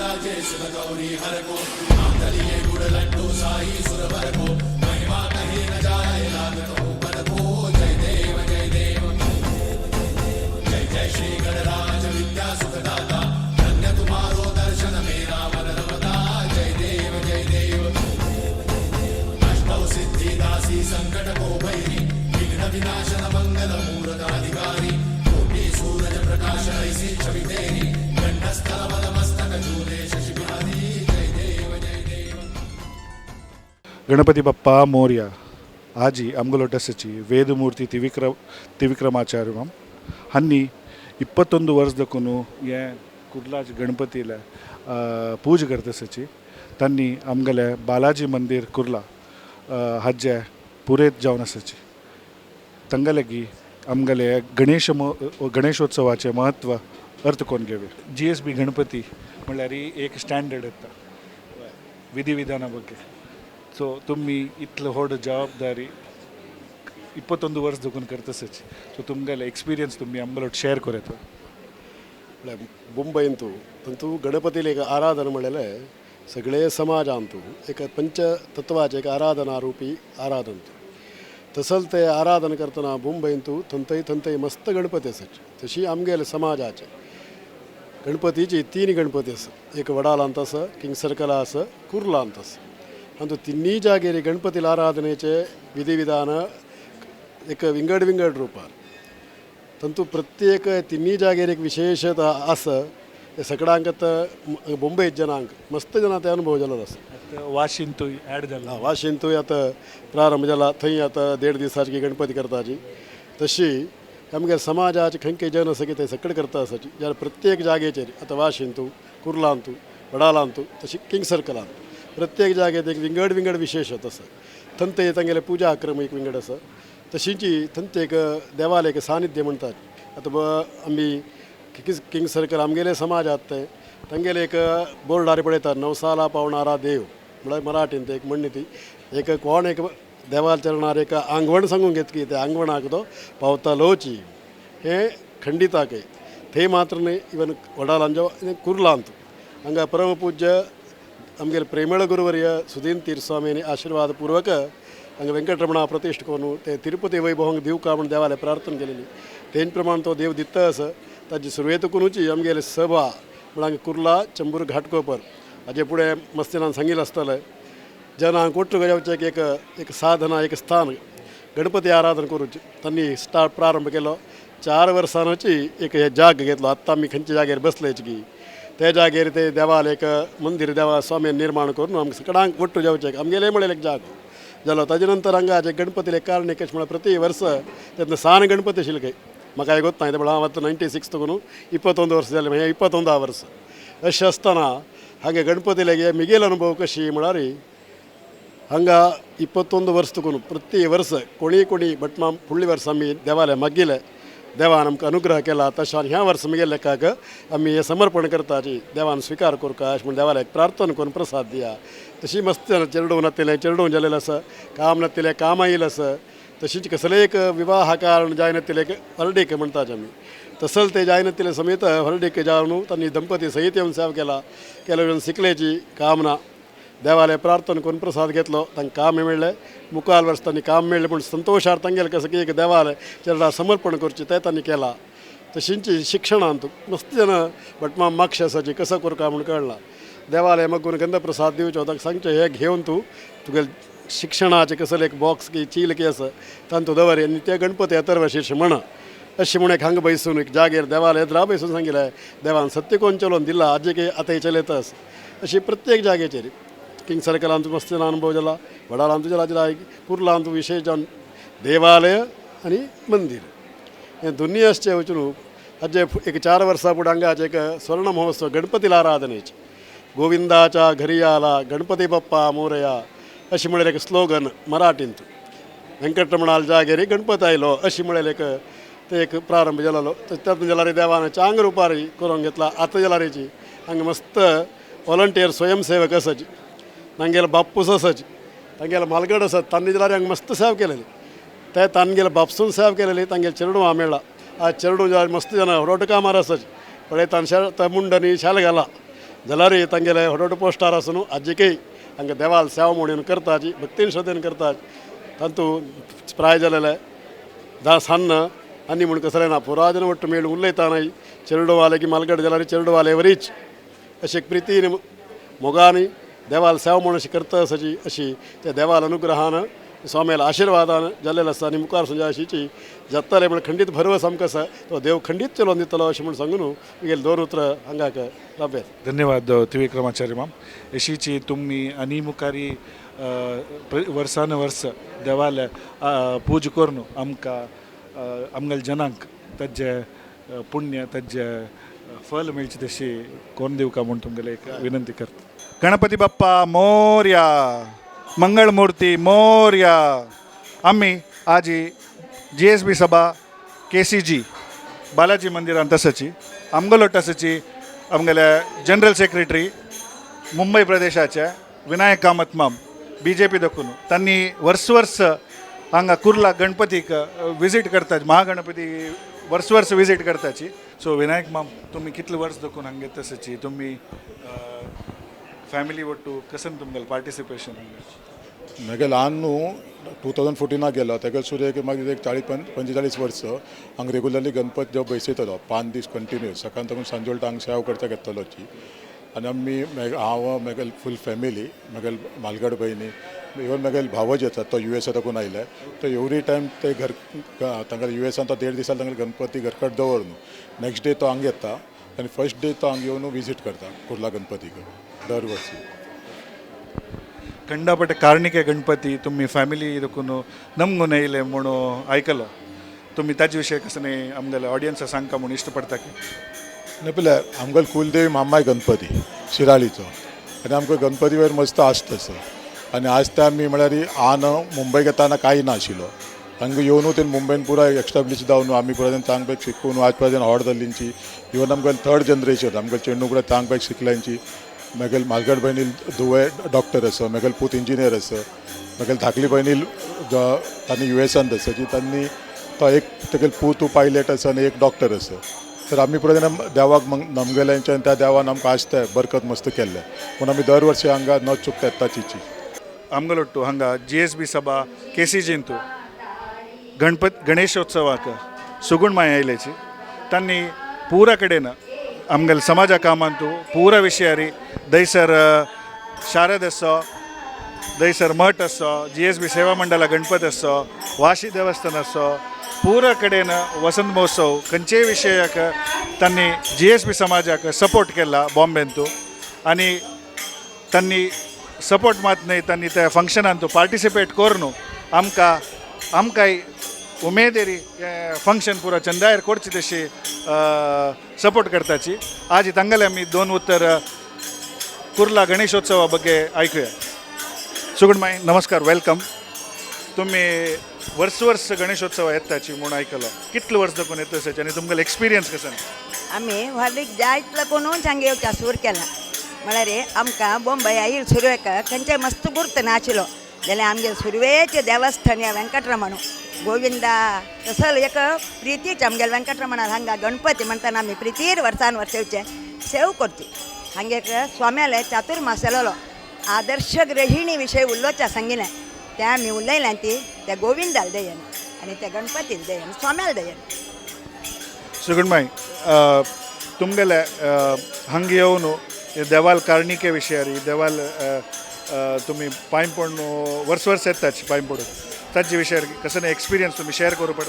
विराजे सुत गौरी हर को, मातलिए गुड़ लड्डू साई सुरवर को, महिमा कही न जाए लागत हो पद को। जय देव जय देव, जय जय श्री गणराज विद्या सुखदाता, धन्य तुम्हारो दर्शन मेरा मन रमता। जय देव जय देव। अष्टौ सिद्धि दासी संकट को भैरी, विघ्न विनाशन मंगल मूरताधिकारी, कोटि सूरज प्रकाश ऐसी छवि तेरी, गंडस्थल बल मस्तक झूले शशि बिहारी। जय देव जय देव। गणपती बाप्पा मोरया। आजी आमगेलो डसची ವೇದಮೂರ್ತಿ ತ್ರಿವಿಕ್ರಮಾಚಾರ್ಯ ಮಾಮ್ ಹನ್ನಿ 21 ವರ್ಷದಕ್ಕೂ हे कुर्लाच गणपतीला पूजा करतसची तांणी आमगेले बालाजी मंदिर कुर्ला हाजे पुरेत जावन आसाची। तांगेलेगी आमगेले गणेश गणेशोत्सवाचें म्हत्व अर्थ कोन्न घेवया। जीएसबी गणपती म्हणल्यार एक स्टँडर्ड येता विधी विधाना ಬಗ್ಗೆ। ಸೊ तुम्ही इतलं व्हड जबाबदारी 21 वर्स दखून करतसच, सो तुमगेले एक्सपिरियन्स तुमी आमगेलो शेअर कर येता। म्हळ्यार मुंबयंतू तंतू गणपतीले एक आराधना म्हणलेले सगळे समाजांतू एक पंचतत्वाचे एक आराधना रूपी आराधन। तसल ते आराधना करतना मुंबयंतू थंय थंय मस्त गणपती आसात। तशी आमगेले समाजाचे गणपतीची तीन गणपती आसा। एक वडालांत आसा, किंग सर्कला आसा, कुर्लांत आसा। अंतू तिन्ही जागेर गणपतीला आराधनेचे विधिविधान एक विंगड विंगड रूपार। तंतू प्रत्येक तिन्ही जागेर एक विशेषता आसा। हे सगळ्यांक आतां मुंबयत जनांक मस्त जना ते अनुभव जालो आसा। आतां वाशींतूय ॲड जाला। वाशींतूय आतां प्रारंभ जाला। थंय आतां देड दिसाची गणपती करताची। तशी आमगे समाजाचे खंय खंय जन आसा की ते सगळे करता आसाची। जाल्यार प्रत्येक जागेचेर आतां वाशींतू, कुर्लांतू, वडालांतू, तशी किंग सर्कलांत प्रत्येक जागेर एक विंगड विंगड विशेषत आसा। थंय तांगेले पुजा क्रम एक विंगड आसा। तशींची थंय एक देवाले एक सानिध्य म्हणटात। आतां आमी किंग सर्कल आमगेले समाजात ते तांगेले एक बोर्डार पळयतात, नवसाला पावणारा देव म्हळ्यार मराठीन ते एक म्हणणी। ती एक कोण एक देवाल चरणार एक आंगवण सांगून घेत की ते आंगवणाक तो पावतालोची, हें खंडिताकय। थंय मात्र न्हय, इवन वडालांजो कुर्लांत हांगा परमपूज्य आमगेले प्रेमळ गुरुवर्य सुधीन तीर्थ आशीर्वाद पूर्वक हांगा वेंकटरमणा प्रतिष्ठ करून ते तिरुपती वैभवांक दिवका म्हूण देवाले प्रार्थना केलेली। तेन प्रमाण तो देव दित्ता आसा। ताजी सुरवेतकुनूची आमगेले सभा म्हळ्यार कुर्ला चेंबूर घाटकोपर हाजे फुडें मस्तीनान सांगिल्लें आसतलें। जनांक ಒಟ್ಟು जावचें एक एक साधना, एक स्थान गणपती आराधन करूची तांणी स्टार्ट प्रारंभ केलो। 4 वर्सांची एक हे जाग घेतलो। आत्तां आमी खंयच्या जाग्यार बसलेच की ते जागेर ते देवाल एक मंदिर देवा स्वामी निर्माण करून आमकां सगळ्यांक ಒಟ್ಟು जावचें आमगेलें म्हळ्यार एक जागो जालो। ताजे नंतर हांगा जे गणपतीले कारण कशें म्हळ्यार प्रति वर्स तेन्ना सान गणपती आशिल्ले खंय म्हाका गोत्ता म्हळ्यार हांव आतां 96 तकून 21 वर्स जालें, हें 21 वर्स। अशें आसतना हांगा गणपतीले मिगेल अनुभव कशी म्हळ्यार हांगा 21 वर्स तुकून प्रति वर्स कोणी कोणी भटमाम फुडले वर्स आमी देवाले मागिल्ले, देवान आमकां अनुग्रह केला। तशें ह्या वर्स मिगेले लेखाक आमी हें समर्पण करताची, देवान स्विकार करका अशें म्हूण देवाले प्रार्थना करून प्रसाद दिया। तशी मस्त चेरडूं नातिल्लें चेरडूं जालेलें आसा, काम नातिल्लें काम आयिल्लें आसा। तशीच कसलें एक विवाह कारण जायनातिल्लें एक हळडीक म्हणटात आमी, तसल ते जायनातिल्लें समेत हळडीक जावन तांणी दंपती सहित येवन सेवा केला। केल्या सिकलेची कामना देवाले प्रार्थना करून प्रसाद घेतलो, तांकां काम मेळ्ळें। मुखार वर्स तांणी काम मेळ्ळें पूण संतोशार तांगेलें कसं की एक देवाले चरणां समर्पण करचें तें तांणी केलां। तशींची शिक्षणांत मस्त जन भटमाम मागशे आसाची कसो करका म्हूण कळना। देवाले मगून गंध प्रसाद दिवचो, ताका सांगचें हें घेवन तूं तुगेलें शिक्षणाचें कसलें एक बॉक्स की चील की आसा तांतू दवर आनी ते गणपती अथर्व शीर्ष म्हण अशें म्हूण एक हांगा बैसून एक जागेर देवाले एदरा बैसून सांगिल्लें। देवान सत्य कोण चलोवन दिला आजी आतां चलयता आसा। अशी प्रत्येक जागेचेर किंग सर्कलांत मस्त अनुभव जाला, वडालांत जाला, जाला कुर्लांत विशेष जावन देवालय आनी मंदिर हें दोन्ही आसचें वचून हाजे एक 4 वर्सां फुडें हांगाचें एक स्वर्ण महोत्सव गणपतीला आराधनेचें, गोविंदाच्या घरी आला गणपती बाप्पा मोरया अशें म्हळ्यार एक स्लोगन मराठींत, वेंकटरमणाल जागेर गणपती आयलो अशें म्हळ्यार एक ते एक प्रारंभ जालो। तातूंत जाल्यार देवान चांग रुपार करून घेतला। आतां जाल्यारीची हांगा मस्त वॉलंटियर स्वयंसेवक आसाची, तांगेले बाप्पूस आसाची, तांगेले मालगड आसात, तांणी जाल्यार हांगा मस्त सेवा केलेली। ते तांगेले बापसून सेवा केलेली। तांगेले चेरडूं हांगा मेळ्ळा। आ चेरडूं जाल्यार मस्त जाणां रोड कामार आसाची पळय तांच्या मुंडांनी शाल घाला। जाल्यार तांगेले व्हड व्हड पोस्टार आसून आजिकय हांगा देवाल सेवा म्हणून करताची भक्तीन श्रद्धेन करतात. तातूंत प्राय जालेले दा सान्न आनी म्हूण कसलें ना पुराजन ಒಟ್ಟು ಮೇಳು उलयतानाय चेरडुवाले की मालगड जाल्यार चेरडुवाले वरीच अशी एक प्रितीन मोगान देवाल सेवा म्हणून अशी करता आसाची अशी त्या देवाल अनुग्रहान स्वाम्याला आशिर्वादान जाल्लेलो आसा. आनी मुखार सुद्दां अशीची जातले म्हण खंडीत भरवस आमकां आसा, तो देव खंडीत चलोवन दितलो अशें म्हूण सांगून मुगेले दोन उतरां हांगाक राबयत. धन्यवाद त्रिविक्रमाचार्य माम. अशीची तुमी आनी मुखारी वर्सान वर्स देवाले पूज करून आमकां आमगेल्या जनांक ताजे पुण्य ताजे फल मेळचें तशी कोन्न दिवका म्हूण तुमगेले एक विनंती करता. गणपती बाप्पा मोरया, मंगळमूर्ती मोरया. आमी आजी GSB सभा KCG Balaji मंदिरांत आसाची. आमगेलो आसाची आमगेले जनरल सेक्रेटरी मुंबय प्रदेशाचे विनायक कामत माम BJP दखून तांणी वर्स वर्स हांगा कुर्ला गणपतीक विजीट करतात, महागणपती वर्स वर्स विजीट करताची. सो विनायक माम, तुमी कितले वर्स दखून हांगा येता आसाची? तुमी फॅमिली ಒಟ್ಟು कसन तुमगेलें पार्टिसिपेशन हांगा? मागीर ल्हान न्हू, 2014 गेलो तेका सुरू एक मागीर एक 40-45 वर्स हांगा रेगुलरली गणपत जो बसयतलो 5 दीस कंटिन्यूस सकाळ साकून सांजवेळ हांगा सेवा करता घेतलोची. आनी आमी हांव म्हगेल फूल फॅमिली, म्हगेल मालगड भयणी, इवन म्हगेल भावज येता तो USA साकून आयले, तो एवरी टायम ते घर तांकां USAन तो 1.5 दिसान तांकां गणपती घरकट दवर न्हू, नेक्स्ट डे तो हांगा येता आनी फर्स्ट डे तो हांगा येवन विजीट करता कुर्ला गणपतीक दर वर्सी. ಕಂಡಪಟ್ಟೆ ಕಾರ್ಣಿಕೆ ಗಣಪತಿ तुमी फॅमिली देखून नमगून येयले म्हणून आयकलो. तुमी ताजे विशय कसं आमगेले ऑडियन्सा सांगका म्हणून इश्ट पडटा की? न्ही पळय, आमगेलो कुलदेवी मामाय गणपती शिराळीचो आनी आमकां गणपती वयर मस्त आस्त आसा. आनी आज ते आमी म्हळ्यार आन मुंबय येताना कांय नाशिल्लो, हांगा येवन ते मुंबयन पुराय एस्टाब्लीश जावन आमी पुराय चांग पॅक शिकून आज पर्यंत हॉट जाल्लींची. इवन आमगेले थर्ड जनरेशन आमगेले चेडूं पुराय चांग पॅक शिकल्यांची. म्हगेले मालगड भयणील धुवे डॉक्टर आसा, म्हगेले पूत इंजिनियर आसा, म्हगेले धाकली भयणील तांणी USAन आसा जी तांणी तो एक तेगेले पूत पायलट आसा आनी एक डॉक्टर आसा. तर आमी पुराय देवाक नमगेल्यांचे आनी त्या देवान आमकां आसता बरकत मस्त केल्ले म्हूण आमी दर वर्सी हांगा न चुकता येता चिची. आमगेलोट्टू हांगा GSB सभा KCGंतू गणपत गणेशोत्सवाक सुगुण माय आयल्याची. तांणी पुरा कडेन आमगेले समाजा कामांतू पुरा विशयारी दयसर शारद आसो, दयसर मठ आसो, GSB सेवा मंडला गणपती आसो, वाशी देवस्थान आसो, पुरा कडेन वसंत महोत्सव खंयचेय विशयाक तांणी GSB समाजाक सपोर्ट केला बॉम्बेंतू. आनी तांणी सपोर्ट मात न्हय, तांणी त्या फंक्शनांतू पार्टिसिपेट करून आमकां आमकांय उमेदेरी फंक्शन पुरा चंदायर करची तशी सपोर्ट करताची. आज तांगेले आमी दोन उत्तर कुर्ला गणेशोत्सवा ಬಗ್ಗೆ आयकुया. सुगुण माई नमस्कार, welcome. तुमी वर्स वर्स गणेशोत्सव येताची म्हूण आयकलो, कितले वर्स दाखोवन येता आनी तुमगेलो एक्सपिरियन्स कसो? आमी व्हडलीक जायत लागून हांगा येवच्या सूर केला. म्हळ्यार आमकां बोंबय आयल सुरवेक खंयचे मस्त गुर्त नाशिल्लो, जाल्यार आमगे सुरवेचे देवस्थान ह्या वेंकटरमण गोविंदा तसो एक प्रितीच आमगेले वेंकटरमणान हांगा गणपती म्हणटाना आमी प्रितीर वर्सान वर्स येवचे सेव करची. हांगे स्वाम्याले चातुर्मास जालोलो आदर्श गृहिणी विशय उलोवच्या सांगिल्लें, तें आमी उलयलें ती त्या गोविंदाल दयन आनी त्या गणपतीन दयन स्वाम्याल दयन. सुगुणमाई, तुमगेले हांगा येवन देवाल कार्णिके विशयारी देवाल तुमी पांय पडून वर्स वर्स येताची पांय पडून ताजे विशयार कसो एक्सपिरियन्स तुमी शेअर करूं पड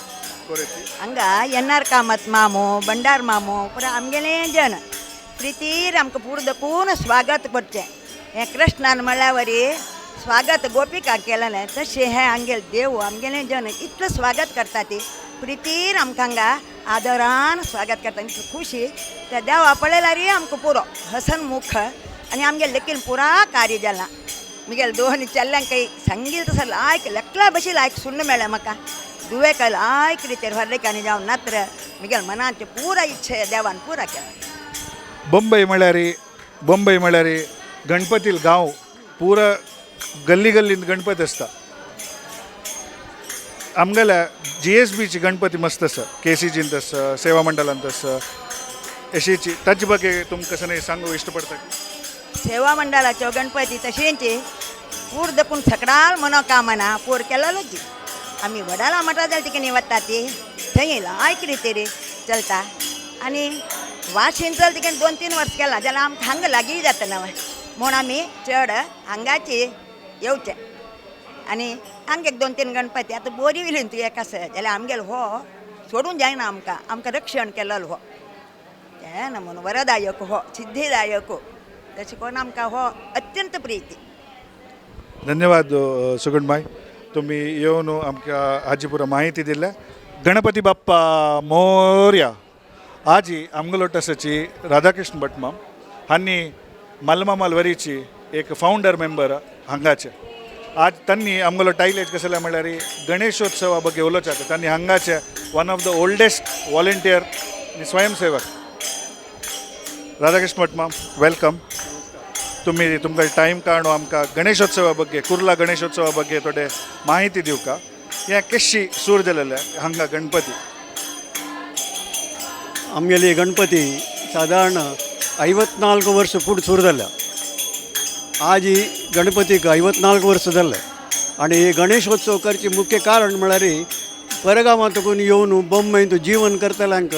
करूं येता? हांगा एन आर कामत मामो बंडार मामो पुरा आमगेले जन प्रितीर आमकां पूर दकून स्वागत करचें. हें कृष्णान म्हळ्यार वरी स्वागत गोपिका केलेलें तशें हें आमगेले देव आमगेले जन इतलें स्वागत करता ती प्रितीर आमकां हांगा आदरान स्वागत करता. खुशी त्या देवा पळयल्यार आमकां पुरो हसनमुख आनी आमगेले लेखीन पुरा कार्य जालां. मुगेले दोन चेल्ल्यांक सांगील तसो लायक लेकला भशेन लायक सुन्न मेळ्ळें म्हाका. दुवेक लायक रितीर व्हडलेकांनी जावन नात्र मुगेले मनाची पुरा इच्छा देवान पुरा केला. बंबई म्हळ्यार गणपतील गांव पुरा गल्ली गल्लीन गणपती आसता. आमगेल्या GSBची गणपती मस्त आसा, KCGंत आसा, सेवा मंडळांत आसा. यशीची ताजे ಬಗ್ಗೆ तुमकां कशें सांगू इश्ट पडता. सेवा मंडळाचो गणपती तशेंच पूर दकून सकडाल मनोकामना पूर केलेलोच. आमी वडाला म्हणटा जाल्यार तिका वता ती थंय लायक रितीर चलता आनी वाशीन चल तिका 2-3 वर्स केला जाल्यार आमकां हांगा लागीं जाता ना म्हूण आमी चड हांगाची येवचें. आनी हांगा एक 2-3 गणपती आतां बोरी विली तूं एक आसा जाल्यार आमगेलो हो सोडून जायना आमकां, आमकां रक्षण केलेलो हो तें ना म्हणून वरदायक हो सिद्धीदायक तशें करून आमकां हो अत्यंत प्रिती. धन्यवाद सुगणमाय, तुम्ही येवन आमकां हाजी पुरा माहिती दिल्या. गणपती बाप्पा मोरया. आजी आमगेलो टसाची राधाकृष्ण भटमाम हांणी मलमामलवरीची एक फावंडर मेंबर हांगाचे. आज तांणी आमगेलो टायलेज कसले म्हणल्यार गणेशोत्सवा ಬಗ್ಗೆ उलोवचाक तांणी हांगाचे one of the oldest volunteer आनी स्वयंसेवक राधाकृष्ण भटमाम, welcome. तुम्ही तुमकां टायम काडून आमकां गणेशोत्सवा ಬಗ್ಗೆ, कुर्ला गणेशोत्सवा ಬಗ್ಗೆ थोडे माहिती दिवका. हें केशी सूर जालेले हांगा गणपती? आमगेली गणपती सादारण 54 वर्ष फुडें सुरू जाल्या. आज ही गणपतीक 54 वर्स जाल्ले आनी गणेशोत्सव करचे मुख्य कारण म्हळ्यार परगांवांतकून येवन बॉम्बेंत जीवन करतल्यांक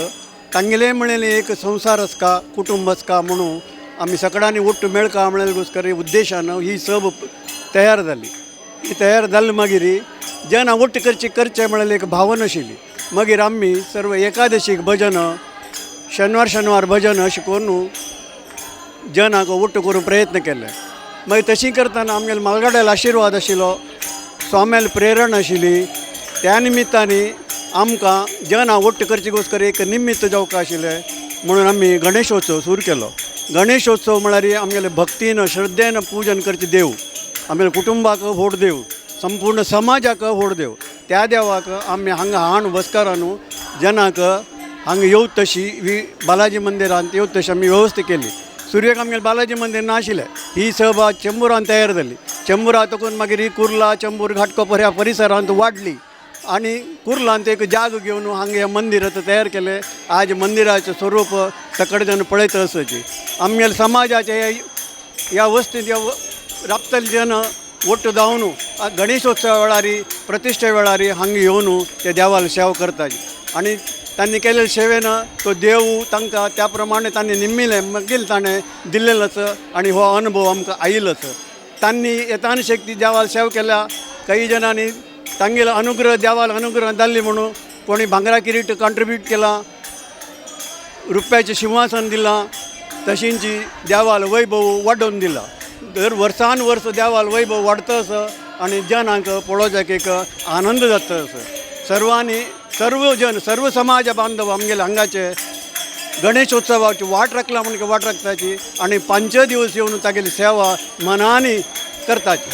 तांगेले म्हणलें एक संवसार आसका, कुटुंब आसका म्हणून आमी सगळ्यांनी ಒಟ್ಟು मेळका म्हणलें उद्देशान ही सब तयार जाली. ही तयार जाली मागीर जेन्ना ಒಟ್ಟು करची करचें म्हणलें एक भावना आशिल्ली. मागीर आमी सर्व एकादशीक भजन, शनिवार शनिवार भजन अशें करून जनाक ಒಟ್ಟು करूंक प्रयत्न केले. मागीर तशी करतना आमगेले मालगाड्याल आशिर्वाद आशिल्लो, स्वाम्याल प्रेरणा आशिल्ली. त्या निमित्तान आमकां जना ಒಟ್ಟು करचे गोस्कर एक निमित्त जावंक आशिल्लें म्हणून आमी गणेशोत्सव सुरू केलो. गणेशोत्सव म्हळ्यार आमगेले भक्तीन श्रद्धेन पूजन करचे देव, आमगेले कुटुंबाक व्हड देव, संपूर्ण समाजाक व्हड देव. त्या देवाक आमी हांगा हाण बसकारान जनाक हांगा येवत तशी ही बालाजी मंदिरांत येवत तशी आमी वेवस्था केली. सुरवेक आमगेले बालाजी मंदीर नाशिल्लें. ही सभा चेंबूरान तयार जाली. चेंबूरा तकून मागीर ही कुर्ला चेंबूर घाटकोपर ह्या परिसरांत वाडली आनी कुर्लांत एक जागो घेवन हांगा हें मंदीर आतां तयार केलें. आज मंदिराचें स्वरूप सगळे जण पळयत आसाची. आमगेले समाजाचे ह्या वस्तींत ह्या राबतले जन ಒಟ್ಟು जावन गणेशोत्सवा वेळार प्रतिश्ठे वेळार हांगा येवन ते देवाला सेवा करतात आनी तांणी केलेले सेवेन तो देव तांकां त्या प्रमाणे तांणी निम्मिलें मागीर ताणें दिल्लेलोच आनी हो अनुभव आमकां आयिल्लोच. तांणी येतान शक्ती देवाला सेवा केल्या. काही जणांनी तांगेलो अनुग्रह देवाला अनुग्रह जाल्ली म्हणून कोणी भांगरा किरीट कॉन्ट्रिब्यूट केला, रुप्याचें सिंहासन दिलां, तशींची देवाल वैभव वाडोवन दिला. दर वर्सान वर्स देवाल वैभव वाडता आसा आनी जनांक पळोवपाक एक आनंद जाता आसा. सर्वांनी सर्व जन सर्व समाज बांधव आमगेले हांगाचे गणेशोत्सवाची वाट राखला म्हणून वाट राखताची आनी 5 दिवस येवन तागेली सेवा मनानी करताची.